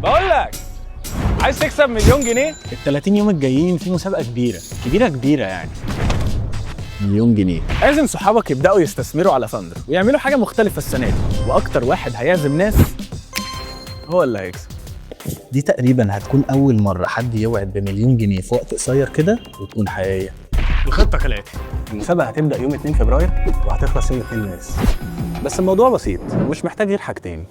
بقول لك، عايز تكسب مليون جنيه؟ ال 30 يوم الجايين في مسابقة كبيرة كبيرة كبيره، يعني مليون جنيه. اعزم صحابك يبداوا يستثمروا على ثاندر ويعملوا حاجة مختلفة السنة دي، واكتر واحد هيعزم ناس هو اللي هيكسب. دي تقريبا هتكون اول مرة حد يوعد بمليون جنيه في وقت قصير كده وتكون حقيقيه. الخطة كالاتي: المسابقة هتبدا يوم 2 فبراير وهتخلص يوم 2 مارس، بس الموضوع بسيط ومش محتاج غير حاجتين.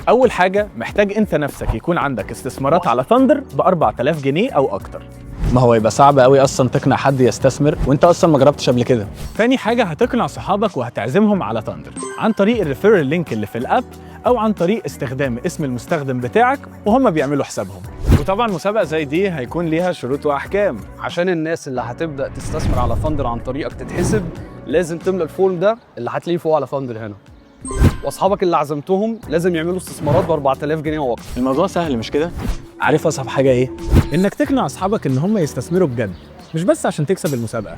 اول حاجه، محتاج انت نفسك يكون عندك استثمارات على ثاندر ب 4000 جنيه او اكتر. ما هو يبقى صعب قوي اصلا تقنع حد يستثمر وانت اصلا ما جربتش قبل كده. تاني حاجه، هتقنع صحابك وهتعزمهم على ثاندر عن طريق ال referral link اللي في ال app او عن طريق استخدام اسم المستخدم بتاعك وهم بيعملوا حسابهم. وطبعا مسابقة زي دي هيكون ليها شروط واحكام. عشان الناس اللي هتبدا تستثمر على ثاندر عن طريقك تتحسب، لازم تملى ال form ده اللي هتلاقيه فوق على ثاندر هنا، واصحابك اللي عزمتهم لازم يعملوا استثمارات ب 4000 جنيه واكتر. الموضوع سهل مش كده؟ عارف اصعب حاجة ايه؟ انك تقنع اصحابك ان هم يستثمروا بجد، مش بس عشان تكسب المسابقه.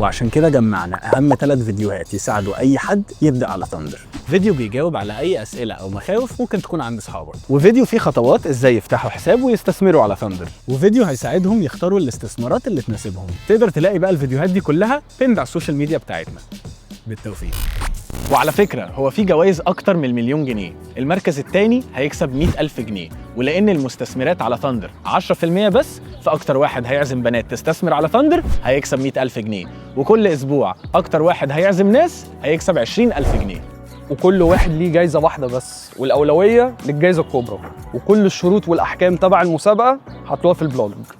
وعشان كده جمعنا اهم 3 فيديوهات يساعدوا اي حد يبدا على ثاندر. فيديو بيجاوب على اي اسئلة او مخاوف ممكن تكون عند اصحابك، وفيديو فيه خطوات ازاي يفتحوا حساب ويستثمروا على ثاندر، وفيديو هيساعدهم يختاروا الاستثمارات اللي تناسبهم. تقدر تلاقي بقى الفيديوهات دي كلها pinned على ال social media بتاعتنا. بالتوفيق. وعلى فكرة، هو في جوائز أكتر من المليون جنيه. المركز الثاني هيكسب 100 ألف جنيه، ولأن المستثمرات على ثاندر 10% بس، فأكتر واحد هيعزم بنات تستثمر على ثاندر هيكسب 100 ألف جنيه، وكل أسبوع أكتر واحد هيعزم ناس هيكسب 20 ألف جنيه. وكل واحد ليه جايزة واحدة بس، والاولويه للجائزه الكبرى، وكل الشروط والاحكام تبع المسابقة هتلاقوها في ال blog.